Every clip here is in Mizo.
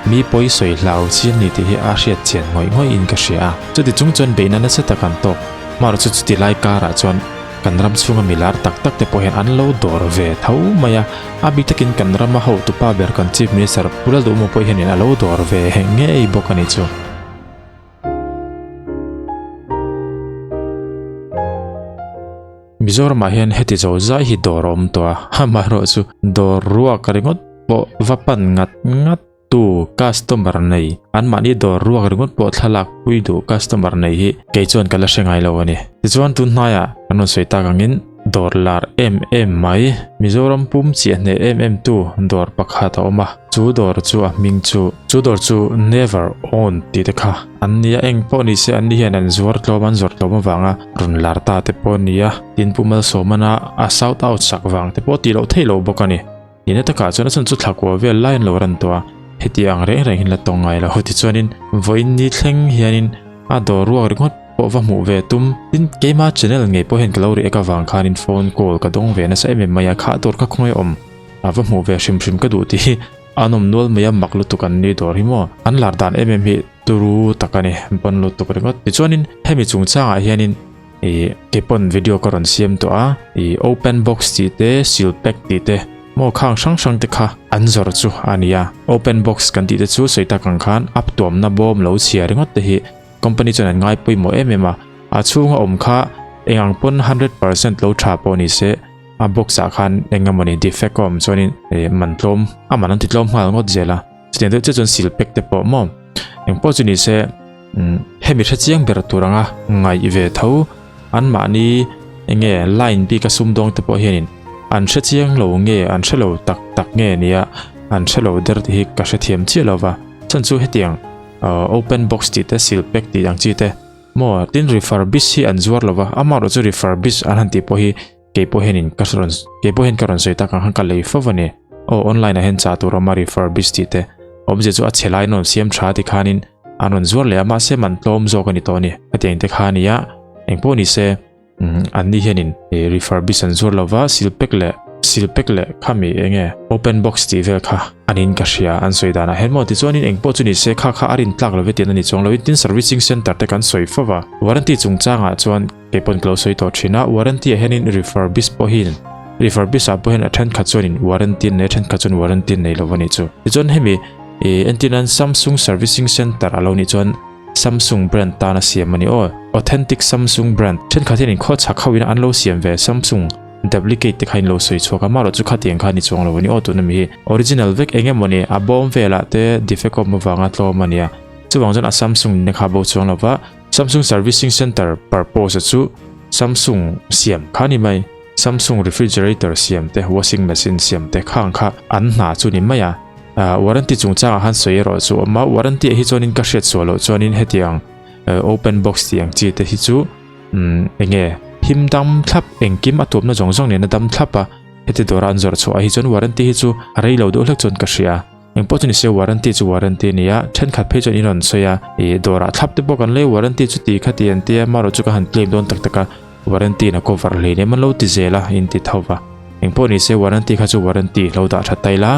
Mi pawi sawi hlau chi an ni tih hi a hriat chian ngawih ngawih in ka hria a. Chuti chung chuan beihna nasa tak an tawk. Hmarh chu chuti lai karah chuan kan ram chhunga mi lar tak tak te pawh hian an lo dawr ve tho mai a. A bik takin kan rama hotupa ber kan Chief Minister Pu Lalduhmu pawh hianin a lo dawr ve ngei bawk a ni chu. Mizoramah hian heti zo zai hi dawr a awm tawh a, amaherawhchu dawr ruak ringawt pawh va pan ngat ngat tu customer nei, anmahni dawr ruak ringawt pawh thlalak pui duh customer nei hi kei chuan ka la hre ngai lo a ni. Tichuan tun hnaiah kan rawn sawi tak angin dawr lar em em mai, Mizoram pum chiah hneh em em tu dawr pakhat a awm a, chu dawr chu a hming chu, chu dawr chu Never Owned tih te kha an nia, eng pawh ni se anni hian an zuar tlawm an zawrh tlawm avanga rawn lar ta te pawh a ni a, tin Pu Malsawmana a shout out sak vang te pawh tih loh theih loh bawk a ni. Nihna takah chuan a chhan chu thlakua vel lai an lo ran tawh a, heti ang reng reng hian la tawng ngai lo. Tichuanin vawiin ni thleng hianin a dawr ruak ringawt pawh va hmuh ve tum. Tin, keima channel ngei pawh hian ka lo react avang khanin phone call ka dawng ve nasa em em mai a, kha dawr kha khawngaih awm a va hmuh ve hrim hrim ka duh tih hi an awm nual mai a, mak lutuk an ni dawr hi maw. An lar dan em em hi turu tak a ni, bon lutuk ringawt. Tichuanin hemi chungchangah hianin Ih keipawn video ka rawn siam tawh a, ih open box tih te seal pack tih te maw khang hrang hrang te kha an zawrh chu a ni a, open box kan tih te chu sawi tak ang khan up tuamna bawm lo chhia ringawt te hi company chuan an ngai pawimawh em em a, a chhunga awm kha engang pawn 100% lo tha pawh ni se a box ah khan eng emawni defect a awm chuanin ih man tlawm a man an ti tlawm nghal ngawt zel a, chutiang deuh chiah chuan seal pack te pawh maw engpawh chu ni se. Hemi hre chiang ber tur anga ngaih ve tho anmahni enge line bik a sumdawng te pawh hianin an hre chiang lo nge an hre lo tak tak nge nia an hre lo der tih hi ka hrethiam chiah lo va chhan chu hetiang open box tih te seal pack tih ang chi te maw tin refurbish hi an zuar lo va amaherawh chu refurbish an han tih pawh hi kei pawh hianin ka rawn kei pawh hian ka rawn sawi tak ang khan ka lei fo a ni aw online ah hian chah tur a awm a refurbish tih te awmzia chu a chhe laiin a rawn siam tha tikhanin an rawn zuar leh a mahse man tlawm zawk a ni tawh a ni hetiang te kha a ni a engpawh ni se an ni hianin refurbish an zuar lova seal pack leh seal pack leh khami enge open box tih vel kha an in ka hria an sawi danah hian maw tichuanin engpawh chu ni se kha kha a rin tlak lo ve tian a ni chuang loin tin servicing center te kan sawi fo va warranty chungchangah chuan Kei pawn ka lo sawi tawh thin a, warranty ah hianin refurbish pawhin refurbish ah pawh hian a thenkhat chuanin warranty an nei a thenkhat chuan warranty an nei lo a nih chu. Tichuan hemi ih entir nan Samsung servicing center a lo nih chuan Samsung brand tan a siam a ni aw, authentic Samsung brand thenkhat hianin khaw chhak ho in an lo siam ve Samsung duplicate te kha in lo sawi chhuak a, amaherawhchu khatiang kha a ni chuang lo a ni aw tuna mi hi original vek eng emaw ni a bawm velah te defect awm avanga tlawm a nia chuvang chuan a Samsung nihna kha a bo chuang lo va. Samsung Servicing Center purpose chu Samsung siam kha ni mai. Samsung refrigerator siam te, washing machine siam te khang kha an hna chu ni mai a. Warranty chungchangah han sawi erawh chu awm a, warranty ah hi chuanin ka hriat suah loh chuanin hetiang open box tih ang chi te hi chu enge him dam thlap engkim a tuamna zawng zawng nen a dam thlap a, heti dawra an zawrh chhuah ah hi chuan warranty hi chu a rei lo deuh hlek chuan ka hria. Engpawh chu ni se warranty chu warranty a ni a, thenkhat phei chuan in rawn sawi a, ih dawrah thlap te pawh kan lei warranty chu ti kha ti an tia marawh chu ka han claim dawn tak tak a, warranty in a cover hlei nem an lo ti zel a in ti tho va. Engpawh ni se warranty kha chu warranty lo dah tha ta ila,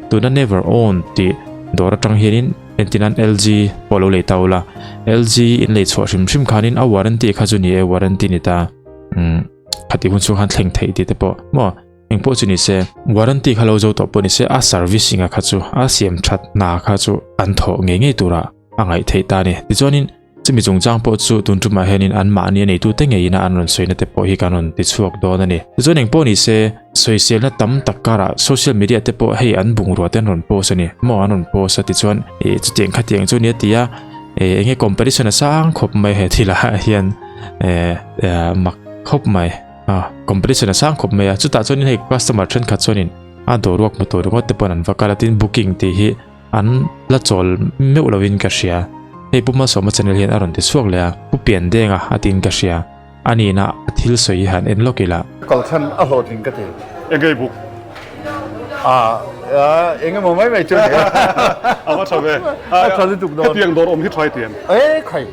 tuna never own tih dawr atang hianin entin an LG pawh lo lei ta ula, LG in lei chhuah hrim hrim khanin a warranty kha chu ni e warranty ni ta, umm khati hun chhung khan thleng theih tih te pawh maw. Engpawh chu ni se, warranty kha lo zo tawh pawh ni se, a servicing a kha chu, a siam that hna kha chu an thawh ngei ngei tura a ngaih theih ta a ni. Tichuanin, chumi chungchang pawh chu tun tumah hianin anmahni a neitute ngeiin a an rawn sawina te pawh hi kan rawn ti chhuak dawn a ni. Tichuan engpawh ni se, sawiselna tam tak karah social media te pawh hei an bungrua te an rawn post a ni maw, an rawn post a tichuan ih chutiang khatiang chu nia ti a, ih enge competition a sang khawp mai he thilah hian eh mak khawp mai. A competition a sang khawp mai a, chutah chuanin hei customer thenkhat chuanin a dawr ruak hmu tur ringawt te pawhin an va kal a, tin booking tih hi an la chawl meuh lovin ka hria. Hei Pu Malsawma channel hian a rawn ti chhuak leh a, Pu Piandenga a tiin ka hria, a nihna a thil sawi hi han en lawk ila. Kalchhan a hlawhtling ka ti. Engei buk? A eng emaw mai mai chu a ni a. A va tha ve. A tha lutuk dawn. Hetiang dawr awm hi tha i ti em? E khai.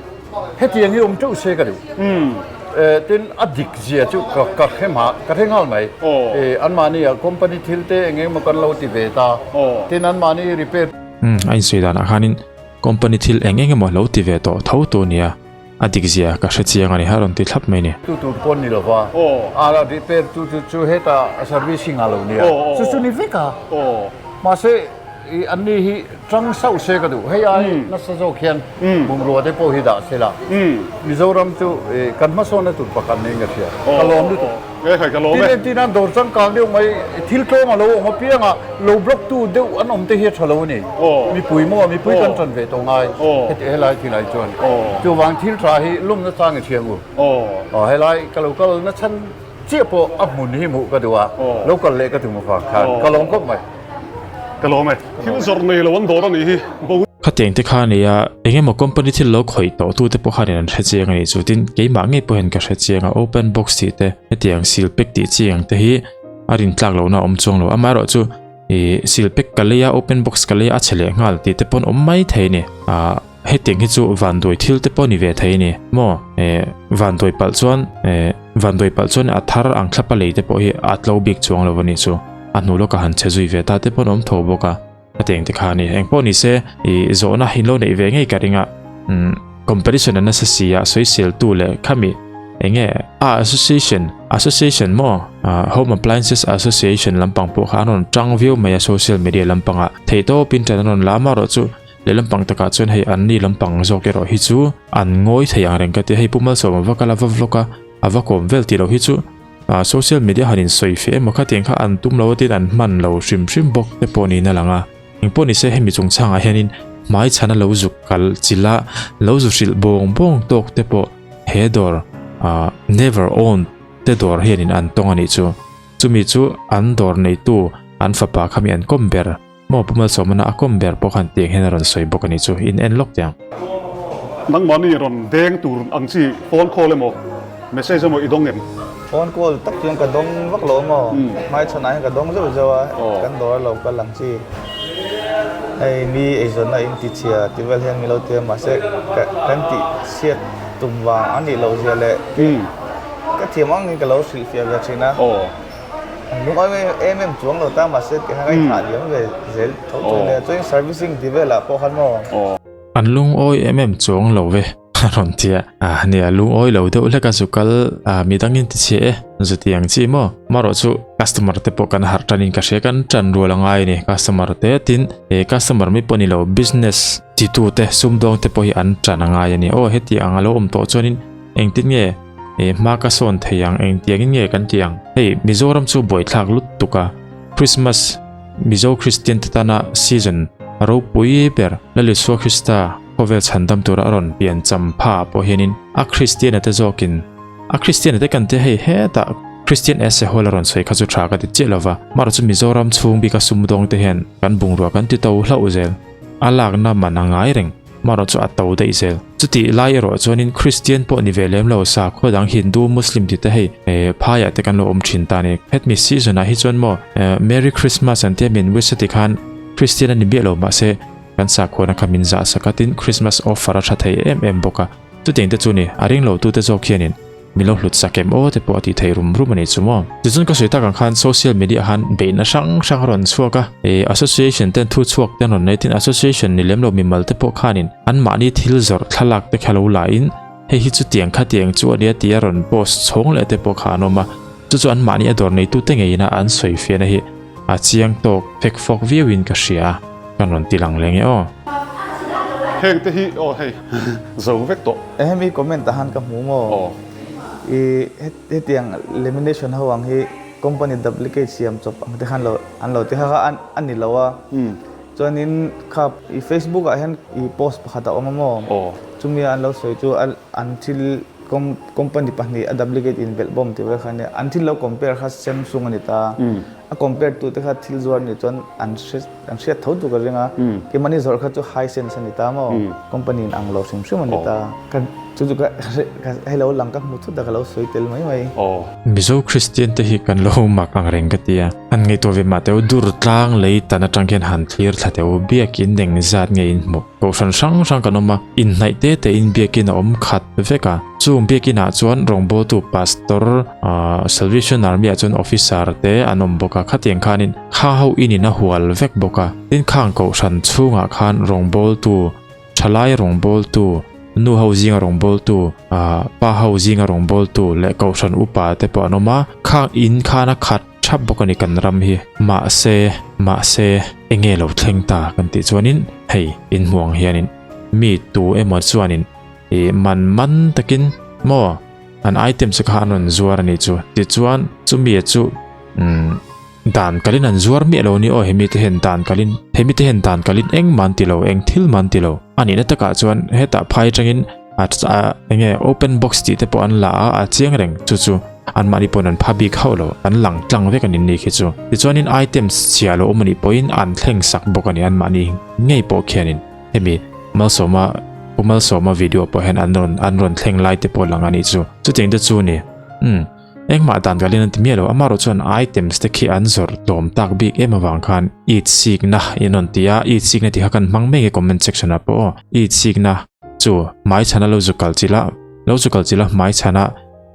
Hetiang hi awm teuh se ka duh. Tin a dik zia chu ka ka hre hma ka hre nghal mai. Anmahni ah company thil te eng eng emaw kan lo ti ve ta. Tin anmahni repair. Umm a insawi danah khanin company thil eng eng emaw lo ti ve tawh tho tu nia a dik zia ka hre chiang a ni a rawn ti thlap mai ni. Tu tur pawn ni lova a la repair tu chu chu hetah servicing a lo nia chu chu ni vek a mahse i an ni hi tang sauh se ka duh hei ai nasa zawk hian bungrua te pawh hi dah se la Mizoram chu kan hmasawnna tur pakhat niin ka hria ka lawm lutuk. Tin entir nan dawr changkang deuh mai thil tlawm a lo awm apiang a lo block tu deuh an awm te hi a tha lo a ni mipui maw mipui kan tan ve tawh ngai heti helai thil ai chuan chuvang thil tha hi lawmna chang i hria ngu aw helai ka lo kal na chhan chiah pawh a hmun hi hmuh ka duh a lo kal leh ka tum avang khan ka lawm khawp mai. Ka lawm e. Thil zawrh nei lo an dawr a nih hi. Bo. Khatiang te kha ania eng emaw company thil lo khawih tawh tu te pawh khanin an hre chiang a nih chu tin keimah ngei pawhin ka hre chiang a open box tih te hetiang seal pack tih chi ang te hi a rin tlak lohna a awm chuang lo amaherawh chu ih seal pack ka lei a open box ka lei a a chhe leh nghal tih te pawn awm mai thei a ni ah hetiang hi chu vanduai thil te pawh ni ve thei a ni maw eh vanduai palh chuan eh vanduai palh chuan a thar ang thlapa lei te pawh hi a tlo bik chuang lo a nih chu a hnu lawkah han chhe zui ve ta te pawn awm tho bawk a. A teng te kha a ni. Eng pawh ni se, ih zawhna in lo neih ve ngei ka ring a, umm competition a nasa si a, sawisel tu leh khami eng nge a association, association maw ah home appliances association lampang pawh kha an rawn tang viau mai a social media lampangah theih tawpin ṭan an rawn la amaherawh chu leh lampang takah chuan hei an ni lampang zawk erawh hi chu an ngawi thei ang reng ka ti a, hei Pu Malsawma va kal a va vlog a, a va kawm vel tih loh hi chu. Ah social media han in sawi feh emaw khatiang kha an tum lo atin an hman lo hrim hrim bawk te pawh niin a lang a. Engpawh ni se hemi chungchangah hianin hmai chhana lo zuk kal chila lo zu hrilh bawng bawng tawk te pawh he dawr ah never owned te dawr hianin an tawng a nih chu. Chumi chu an dawr neitu an fapa khami an kawm ber maw Pu Malsawmana a kawm ber pawh khan tiang hian a rawn sawi bawk a nih chu in en lawk tiang. Nangmahni rawn deng tur ang chi phone call emaw message emaw i dawng em? Phone call tak chuan ka dawng vak lo maw? Hmaichhanah hian ka dawng zeuh zeuh a, kan dawr a lo kal ang chi. Hei mi eizawnna in ti chhia ti vel hian min lo ti a, mahse kan tih chhiat tum vang a nih loh zia leh ka thiam angin ka lo hrilhfiah ve thin a. Lungawi em em chuang lo ta mahse ti khan ka inthah liam ve zel tho tho nia chuan servicing ti velah pawh khan maw. An lungawi em em chuang lo ve a rawn ti a, ah nia lungawi lo deuh hlek a zu kal ah midang in ti chhe e zu ti ang chi maw marawh chu customer te pawh kan harh tan in ka hria kan tan rual a ngai a ni customer te tin he customer mi pawh ni lo business ti tu te sumdawng te pawh hi an tan a ngai a ni aw heti ang a lo awm tawh chuan in engtin nge E hma ka sawn thei ang engtiang in nge kan ti ang? Hei Mizoram chu buaithlak lut tuk a, Christmas Mizo Kristian te tana season ropui ber Lal Isua Krista khawvel chhandam tura a rawn pian cham pha ah pawh hianin a Kristian a te zawkin a Kristian a te kan tia hei hetah Kristian Ese Hall a rawn sawi kha chu tha ka ti chiah lova, marawh chu Mizoram chhung bika sumdawng te hian kan bungrua kan ti to hlauh zel a lakna man a ngai reng. Marawh chu a to daih zel. Chutih lai erawh chuanin Kristian pawh ni ve lem lo sakhua dang Hindu, Muslim tih te hei phaiah te kan lo awm thin ta a ni. Hetmi season ah hi chuan maw Merry Christmas an tia min wish a ti khan Kristian a ni miah lo mahse kan sakhuana kha min zah sak a tin Christmas offer a tha thei em em bawk a. Chutiang te chu ni a ring lo tute zawk hianin Min lo hlut sak em aw te pawh a tih theih rum rum a ni chu maw. Tichuan ka sawi tak ang khan social media ah khan beihna hrang hrang a rawn chhuak a, ih association ten thu chhuak te an rawn nei tin association ni lem lo mimal te pawh khanin anmahni thil zawrh thlalak te kha lo la in hei hi chutiang khatiang chu a nia tih a rawn post chhawng leh te pawh kha an awm a, chu chu anmahni a dawr neitu te ngeiin a an sawi fiahna hi a chiang tawk fek fawk viau in ka hria a, kan rawn ti lang leng e aw. Heng te hi aw hei zo vek tawh. Hemi comment ah han ka hmu maw? Aw. I hetiang lamination ho ang hi company duplicate siam chawp ang te khan lo an lo ti kha kha a ni lo a. Chuanin kha i Facebook ah hian i post pakhat a awm a maw? Aw. Chumi a an lo sawi chu an thil company pahnih a duplicate inbelh bawm tih vel kha ania. An thil lo compare kha Samsung a ni ta. A compare tu te kha thil zuar nih chuan an hre an hriat tho tur ka ring a keimahni zawrh kha chu Hisense a ni ta maw company in ang lo hrim hrim a ni ta ka chu chu ka hei lo lang ka hmu thut a ka lo sawi tel mai mai. Mizo Kristian te hi kan lo mak ang reng ka ti a, han ngaihtuah ve mah teu dur tlang lei tan atang khian han thlir thla teu biakin eng zat nge in hmuh kohhran hrang hrang kan awm a, inhnaih te te in biakin a awm khat vek a, chung biakin ah chuan rawngbawltu pastor ah Salvation Army ah chuan officer te an awm bawk a. a, khatiang khanin kha ho in in a hual vek bawk a. Tin khang kohhran chhungah khan rawngbawltu, thalai rawngbawltu, nu ho zinga rawngbawltu, ah pa ho zinga rawngbawltu leh kohhran upa te pawh an awm a, khang in khan a khat thap bawk a ni kan ram hi. Mahse, mahse, enge lo thleng ta kan tih chuanin hei inhmuh ang hianin mi tu emaw chuanin ih man man takin maw an items te kha an rawn zuar a nih chu tichuan chumi chu umm dan kalin an zuar miah lo a ni aw hemi te hian dan kalin hemi te hian dan kalin engmah an ti lo eng thil mah an ti lo a nihna takah chuan hetah phai atangin a a enge open box tih te pawh an la a a chiang reng chu chu anmahni pawhin an pha bik hauh lo an lang tlang vek a ni ni khi chu tichuanin items chhia lo awm a nih pawhin an thleng sak bawk a ni anmahni ngei pawh khianin. Hemi Malsawma Pu Malsawma video pawh hian an rawn an rawn thleng lai te pawh lang a nih chu. Chutiang te chu ni. Umm. Engmah dan velin an ti miah lo. Amaherawh chuan items te khi an zawrh tlawm tak bik em avang khan it sikna in rawn ti a, it sikna tih kha kan hmang mek e comment section ah pawh aw. It sikna chu hmai chhana lo zu kal chila lo zu kal chila hmai chhana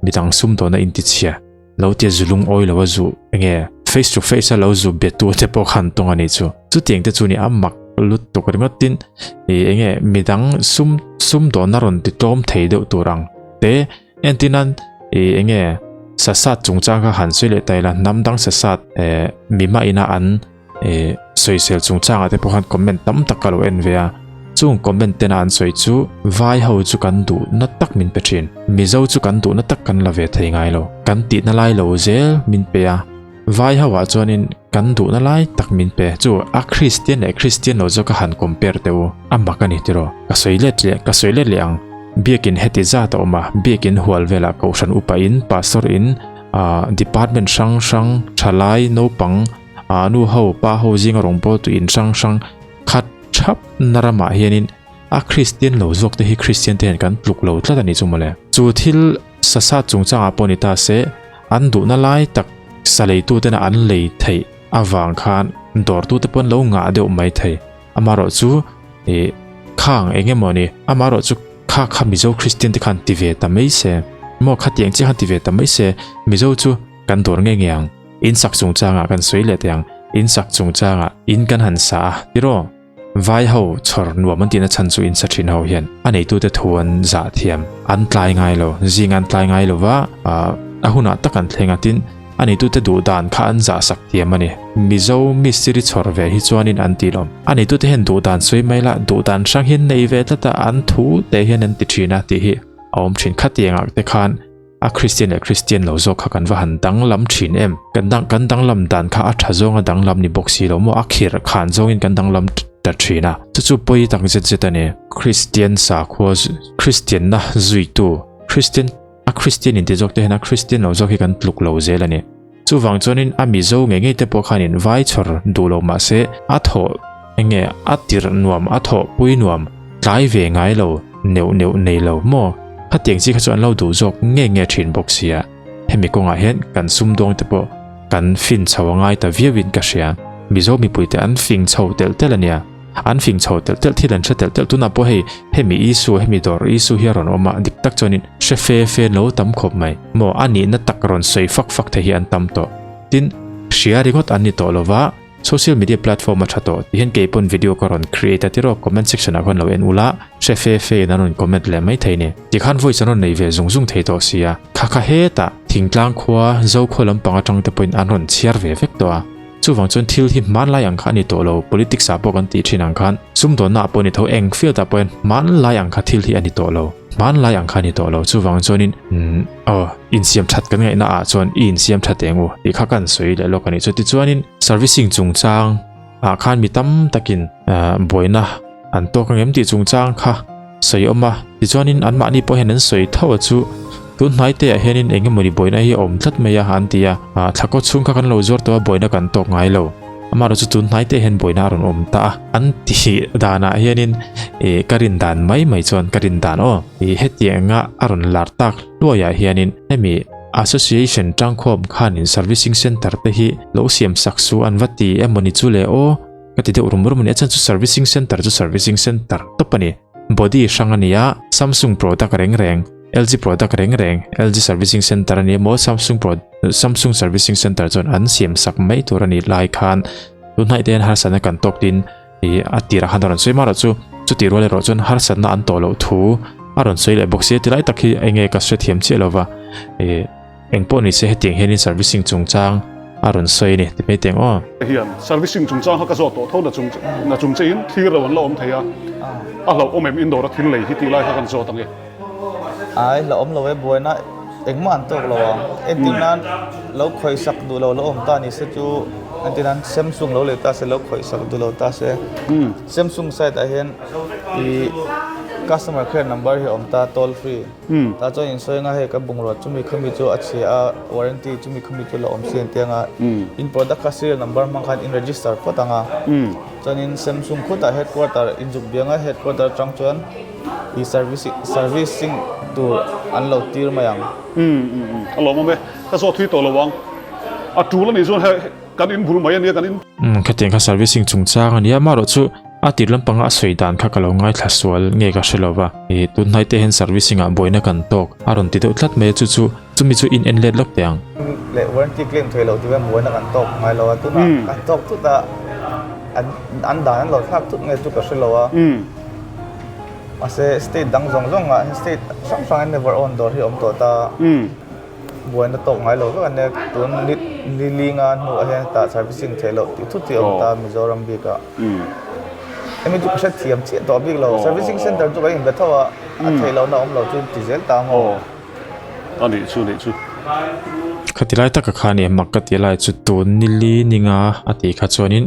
midang sum dawhna in ti chhia. Lo tia zu lungawi lo a zu enge face to face a lo zu be tu te pawh khan tawng a nih chu. Chutiang te chu ni a mak lutuk ringawt tin ih enge midang sum sum dawn a rawn ti tlawm thei deuh tur ang te entir nan ih enge sasat chungchang kha han sawi leh ta ila hnam dang sasat eh mima ina an eh sawisel chungchangah te pawh khan comment tam tak ka lo en ve a chung comment tena an sawi chu vai ho chu kan duh na tak min pe thin mizo chu kan duh na tak kan la ve thei ngai lo kan tihna lai lo zel min pe a vai ho ah chuanin kan duh na lai tak min pe chu a christian leh christian lo zawk a han compare teh u a mak a ni tiraw ka sawi let leh ka sawi let leh ang biakin heti zat a awm a biakin hual velah kohhran upa in pastor in ah department hrang hrang thalai naupang Ah nu ho pa ho zinga rawn pawl tu in hrang hrang khat thap na ramah hianin a Kristian lo zawk te hi Kristian te hian kan tluk lo tlat a ni chu mawle. Chu thil sasa chungchangah pawh ni ta se an duhna lai tak sa leitu tena an lei theih avang khan dawrtu te pawh an lo ngah deuh mai thei. Amaherawh chu ih khang eng emaw ni amaherawh chu kha kha Mizo Kristian te khan ti ve ta mai se maw khatiang chiah khan ti ve ta mai se Mizo chu kan dawr nge nge ang. In sak chungchangah kan sawi leh teh ang, in sak chungchangah in kan han sa a, tiraw? Vai ho chhawr nuam an tihna chhan chu in sa thin ho hian a neitute thu an zah thiam, an tlai ngai lo, zing an tlai ngai lo va, a hunah tak an thleng a, tin, a neitute duh dan kha an zah sak thiam a ni. Mizo mistiri chhawr ve hi chuanin an ti lawm. A neitute hian duh dan sawi mai la, duh dan hrang hian nei ve tlat a, an thu te hian an ti thin a tih hi a awm thin. Khatiangah te khan A Kristian leh Kristian lo zawk kha kan va han danglam thin em? Kan dang kan danglam dan kha a tha zawnga danglam ni bawk si lo maw? A khirh khan zawngin kan danglam ta thin a. Chu chu pawi tak zet zet a ni. Kristian sakhua Kristianna zuitu Kristian a Kristian inti zawk te hian a Kristian lo zawk hi kan tluk lo zel a ni. Chuvang chuanin a Mizo ngei ngei te pawh khanin vai chhawr duh lo mah se a thawh enge a tirh nuam a thawh pui nuam tlai ve ngai lo neuh neuh nei lo maw? Khatiang chi kha chu an lo duh zawk nge nge thin bawk sia. Hemi kawngah hian kan sumdawng te pawh kan fin chho a ngai ta viauin ka hria. Mizo mipuite an fing chho telh telh a nia. An fing chho telh telh thil an hre telh telh tunah pawh hei hemi Isu hemi dawr Isu hi a rawn awm a dik tak chuanin hre fe fe lo tam khawp mai maw a nihna tak rawn sawi fak fak thei hi an tam tawh tin hria ringawt an ni tawh lova social media platform a tha tawh ti hian kei pawn video ka rawn create a tiraw comment section ah khawn lo en ula hre fe fe in an rawn comment leh mai thei ni tikhan voice an rawn nei ve zung zung thei tawh sia kha kha hetah thingtlang khua Zokhua lampang atang te pawhin an rawn chhiar ve vek tawh a. Chuvang chuan thil hi hmanlai ang kha a ni tawh lo, politics ah pawh kan tih thin ang khan, sumdawnna ah pawh a ni tho, eng field ah pawh hian hmanlai ang kha thil hi a ni tawh lo, hmanlai ang kha a ni tawh lo, chuvang chuanin umm aw insiam that kan ngaihna ah chuan i insiam tha teng u tih kha kan sawi leh lawk a ni. Chutichuanin servicing chungchang ah khan mi tam takin buaina an tawk ang em tih chungchang kha sawi awm a, tichuanin anmahni pawh hian an sawi tho a chu tun hnai te ah hianin eng emawni buaina hi a awm tlat mai a an ti a, ah thla kaw chhung kha kan lo zuar tawh a buaina kan tawk ngai lo amaherawh chu tun hnai te hian buaina a rawn awm ta a an tih danah hianin ih ka rin dan mai mai chuan ka rin dan aw ih hetianga a rawn lar tak hluaiah hianin hemi association tangkhawm khanin servicing center te hi lo siam sak su an va ti emawni chu le aw. Ka ti deuh rum rum a ni, a chhan chu servicing center chu servicing center tawp a ni. Body hrang a ni a, Samsung product reng reng. LG product reng reng LG servicing center ani emaw Samsung pro Samsung servicing center chuan an siam sak mai tur ani lai khan tunhnai te hian harsatna kan tawk tin ih a tirah khan a rawn sawi marawh chu chuti rual erawh chuan harsatna an tawh loh thu a rawn sawi leh bawk sia tilai tak hi enge ka hre thiam chiah lova ih eng pawh ni se hetiang hianin servicing chungchang a rawn sawi a ni ti mai teng aw. Hian servicing chungchang kha ka zawt tawh tho na chung na chung che in thlir lo an la awm thei a a hlauhawm em indoor a thil lei hi tih lai kha kan zawt ang e. Ai hlauhawm lo e buaina engmah an tawk lo ang entir nan lo khawihsak duh lo la awm ta ni se chu entir nan Samsung lo lei ta se lo khawihsak duh lo ta se Samsung side ah hian ih customer care number hi a awm ta toll free tah chuan insawi anga hei ka bungrua chumi khami chu a chhia a warranty chumi khami chu la awm si an ti anga in product kha serial number hmang khan in register phawt ang a chuanin Samsung khutah headquarter inzuk bianga headquarter atang chuan. I service servicing tur an lo tir mai ang. Umm umm umm a lawmawm e. Ka zawt thui tawh lo ang. A tul a nih chuan hei kan in bul mai a nia kan in. Umm khatiang kha servicing chungchang a nia amaherawh chu a tir lampanga a sawi dan kha ka lo ngaithla sual nge ka hre lo va. Ih tunhnai te hian servicing ah buaina kan tawk a rawn ti deuh tlat mai a chu chu chumi chu in en let lawk teh ang. Leh warranty claim thei loh tive buaina kan tawk ngai lo a tunah kan tawk thut a an an dan an lo thlak thut nge chu ka hre lo a. Mahse state dang zawng zawng ah hian state hrang hrang in never own dawr hi a awm tawh ta. Buaina tawk ngai lo vek a nia tun ni ni li nga hnu ah hian hetah servicing theih loh tih thut hi a awm ta Mizoram bik ah. Hemi chu ka hre thiam chiah tawh bik lo servicing center chu kan inbe tho a a theih loh na awm lo chu ti zel ta maw. A nih chu nih chu. Khati lai taka khan ih mak ka ti lai chu tun ni li ni nga a tih kha chuanin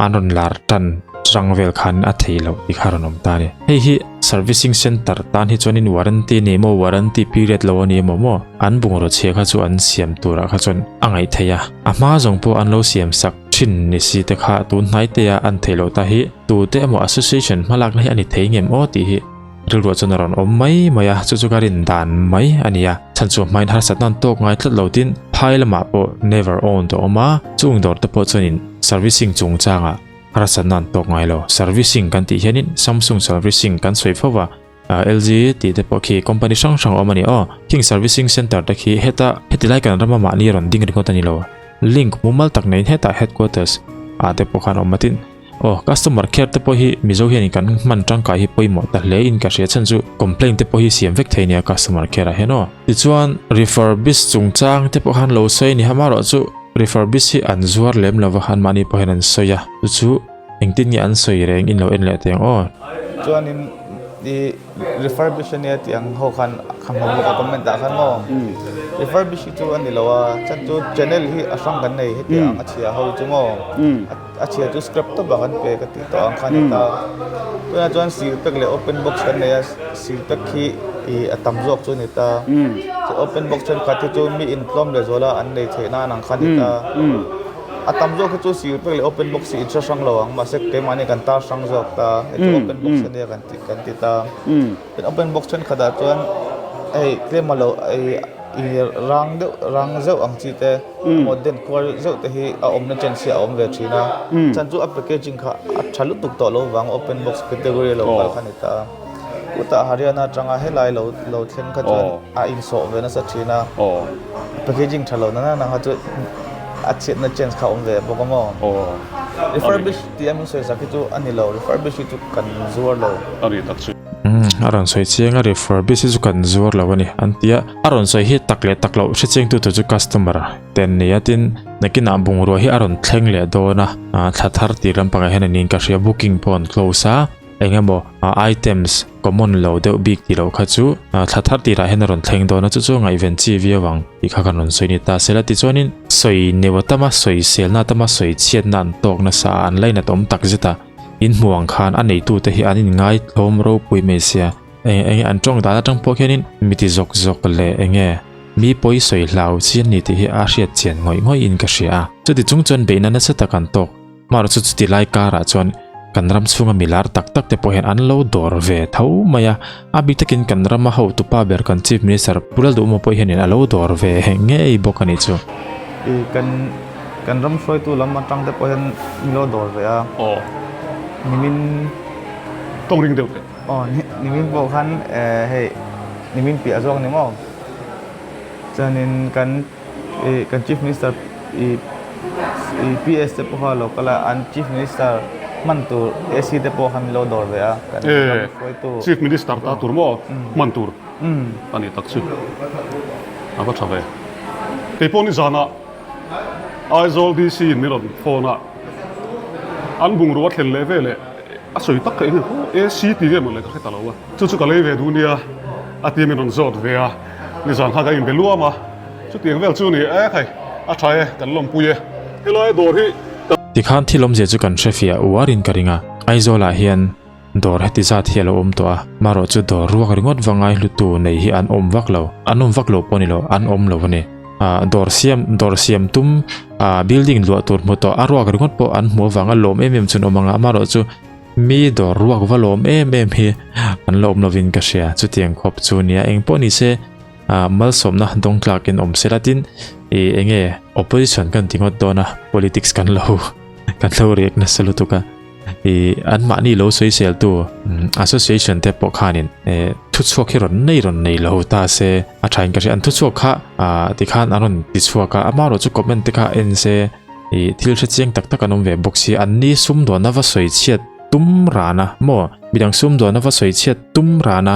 an rawn lar tan chang vel khan a thei loh tih kha a rawn awm ta a ni. Hei hi servicing center tan hi chuanin warranty a ni emaw warranty period lo a ni emaw maw an bungraw chhia kha chu an siam turah kha chuan a ngaih theih a. A hma zawng pawh an lo siam sak thin ni si te kha tun hnai te a an theih loh ta hi tute emaw association hmalakna hi a ni thei ngem aw tih hi rilruah chuan a rawn awm mai mai a, chu chu ka rin dan mai a ni a. Chhan chu hmain harsatna an tawk ngai tlat lo tin phai lamah pawh never owned a awm a, chung dawr te pawh chuanin servicing chungchangah harsatna an tawk ngai lo. Servicing kan tih hianin Samsung servicing kan sawi fo va, LG tih te pawh khi company hrang hrang a awm a ni aw. Khing servicing center te khi heta heti lai kan rama mahni rawn ding ringawt a ni lo. Link mumal tak neiin hetah headquarters ah te pawh khan a awm a tin Aw, customer care te pawh hi Mizo hianin kan hman tangkai hi pawimawh ta hle in ka hria chhan chu complaint te pawh hi siam vek thei nia customer care ah hian aw. Tichuan refurbish chungchang te pawh khan lo sawi a ni hamarawh chu refurbish hi an zuar lem lova anmahni pawh hian an sawi a, chu chu engtin nge an sawi reng in lo en leh teh ang aw. Chuanin i refurbish ania tih ang ho khan ka hmu bawk a comment ah khan maw refurbish hi chu a ni lo a chhan chu channel hi a hrang kan nei hetiang a chhia ho chu maw. A chhia chu scrap tawp ah kan pe ka tih tawh ang kha a ni ta. Tunah chuan seal pack leh open box kan nei a, seal pack hi ih a tam zawk chu a ni ta. Chuan open box thenkhat hi chu mi intlawm leh zual a an nei theih nan ang kha a ni ta. A tam zawk hi chu seal pack leh open box hi inhre hrang lo ang mahse keimahni kan tar hrang zawk ta. Hei chu open box a nia kan tih kan ti ta. Tin open box thenkhat ah chuan hei tlem a lo ih ih rang deuh rang zeuh ang chi te. Modern kual zeuh te hi a awmna chance hi a awm ve thin a, chhan chu a packaging kha a tha lutuk tawh lo vang open box category a lo kal kha a ni ta a, chutah Haryana atanga helai lo lo thleng kha chuan a insawh ve nasa thin a, packaging tha lo nana nang kha chu a chhiatna chance kha a awm ve bawk a maw? Refurbish tih a min sawi sak hi chu a ni lo, refurbish hi chu kan zuar lo. A rawn sawi chiang a refurbish hi chu kan zuar lo a ni an ti a. A rawn sawi hi tak leh tak loh hre chiangtu tur chu customer te an nei a tin nakinah bungrua hi a rawn thleng leh dawn a thla thar tih lampangah hian an in ka hria booking pawh an close a eng emaw items common lo deuh bik tih loh kha chu thla thar tirah hian a rawn thleng dawn a chu chu ngaihven chi viau ang tih kha kan rawn sawi ni ta sela tichuanin sawi neuh atama sawi selna atama sawi chhiatna an tawk nasa a an lainat awm tak zet a in hmuh ang khan a neitute hi an inngai tlawm ropui mai sia. Eng enge an tawng dan atang pawh khianin mi ti zawk zawk leh enge mi pawi sawi hlau chi an ni tih hi a hriat chian ngawih ngawih in ka hria a. Chuti chung chuan beihna nasa tak an tawk. Hmarh chu chuti lai karah chuan kan ram chhunga mi lar tak tak te pawh hian an lo dawr ve tho mai a. A bik takin kan rama hotupa ber kan Chief Minister Pu Lalduhma pawh hianin a lo dawr ve ngei bawk a nih chu. I kan kan ram hruaitu lam atang te pawh hian mi lo dawr ve a. Nimin Tawng ring deuh teh. Aw nimin pawh khan hei. Nimin piah zawk ni maw? Chuanin kan ih kan Chief Minister ih ih PS te pawh kha lo kal a, an Chief Minister hman tur AC te pawh kha min lo dawr ve a, kan ram hruaitu. Chief Minister ta tur maw hman tur a nih tak chu a va tha ve. Keipawh nizanah Aizawl DC in min rawn phone a, an bungrua thlen leh veleh a sawi tak kha eng nge AC tih vel mawle ka hre ta lo a, chu chu ka lei ve duh nia a ti min rawn zawt ve a, nizan kha ka inbe luam a, chutiang vel chu ni e khai a tha e kan lawmpui e helai dawr hi ka. Tikhan thil awmzia chu kan hre fiah uarin ka ring a, Aizawlah hian Dawr heti zat hi a lo awm tawh a, marawh chu dawr ruak ringawt va ngaihlutu nei hi an awm vak lo, an awm vak lo pawh ni lo, an awm lo a ni. Ah, dawr siam, dawr siam tum, ah, building luah tur hmu tawh a ruak ringawt pawh an hmuh avanga lawm em em chu an awm ang a, marawh chu mi dawr ruak va lawm em em hi an la awm lovin ka hria, chutiang khawp chu nia eng pawh ni se, ah, malsawmna dawng tlakin awm se la tin, ih, eng nge opposition kan ti ngawt dawn a, politics kan lo, kan lo riak nasa lutuk a. I anmahni lo sawiseltu association te pawh khanin thuchhuak hi rawn nei rawn nei lo ta se a thain ka hria an thuchhuak kha tikhan an rawn tichhuak a amaherawh chu comment te kha en se i thil hre chiang tak tak an awm ve bawk si anni sumdawnna va sawi chhiat tum rana maw midang sumdawnna va sawi chhiat tum rana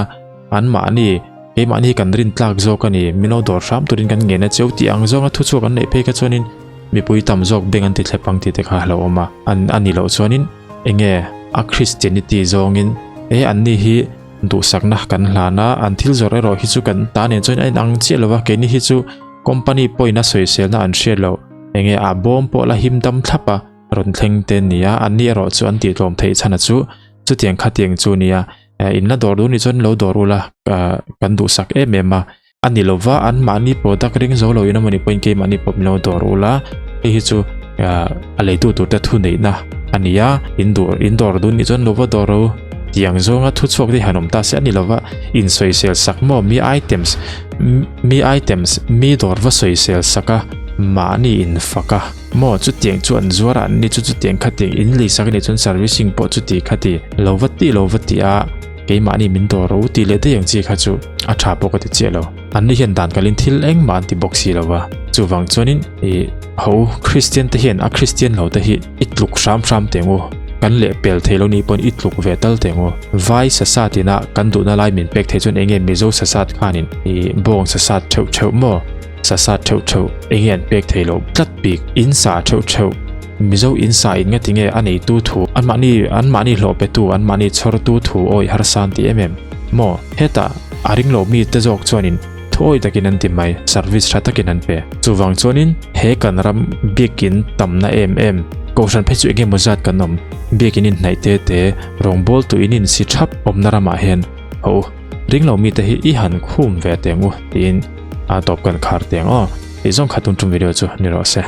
anmahni keimahni kan rin tlak zawk a ni min lo dawr hram turin kan ngen a cheu tih ang zawnga thuchhuak an neih phei kha chuanin Mipui tam zawk beng an ti thlep ang tih te kha a lo awm a, an a nih loh chuanin enge a Christianity zawngin e anni hi duhsakna kan hlan a, an thil zawrh erawh hi chu kan ta nen chuan a inang chiah lo va, keini hi chu company pawhin a sawiselna an hriat loh enge a bawm pawh la him dam thlap a rawn thleng te a ni a, anni erawh chu an tihtlawm theih chhan a chu chutiang khatiang chu nia in la dawr duh nih chuan lo dawr ula kan duhsak em em a. A ni lova, anmahni product ring zo lo in amawni pawhin keimahni pawh min lo dawr ula, hei hi chu a leitu turte thu neihna a ni a, in duh in dawr duh nih chuan lo va dawr ro tiang zawnga thu chhuak te hi han awm ta se a ni lova, insawisel sak maw mi items mi items mi dawr va sawisel sak a mahni infak a maw chutiang chu an zuar a an ni chu chutiang khatiang in lei sak a nih chuan servicing pawh chuti khati lo va tih lo va tih a. Keimahni min dawr ro tih leh daih ang chi kha chu a tha pawh ka ti chiah lo. Anni hian dan kalin thil engmah an ti bawk si lo va. Chuvang chuanin i ho Kristian te hian a Kristian lo te hi i tluk hram hram teh ang u. Kan leh pel thei lo ni pawn i tluk ve tal teh ang u. Vai sasat ina kan duhna lai min pek thei chuan enge Mizo sasat khanin i bawng sasat theuh theuh maw? Sasat theuh theuh enge an pek thei loh tlat bik? In sa theuh theuh. Mizo in sa in ngati nge a neitu thu anmahni anmahni hlawh petu anmahni chhawrtu thu awi harsa an ti em em maw? Hetah a ring lo mi te zawk chuanin thu awi takin an ti mai, service tha takin an pe. Chuvang chuanin he kan ram biakin tamna em em kohhran phei chu eng emaw zat kan awm biakin inhnaih te te rawngbawl tu in insi thap awmna ramah hian ho ring lo mi te hi i han khum ve teng u tiin a tawp kan khar teng aw. Tih zawng kha tun tum video chu ni rawh se.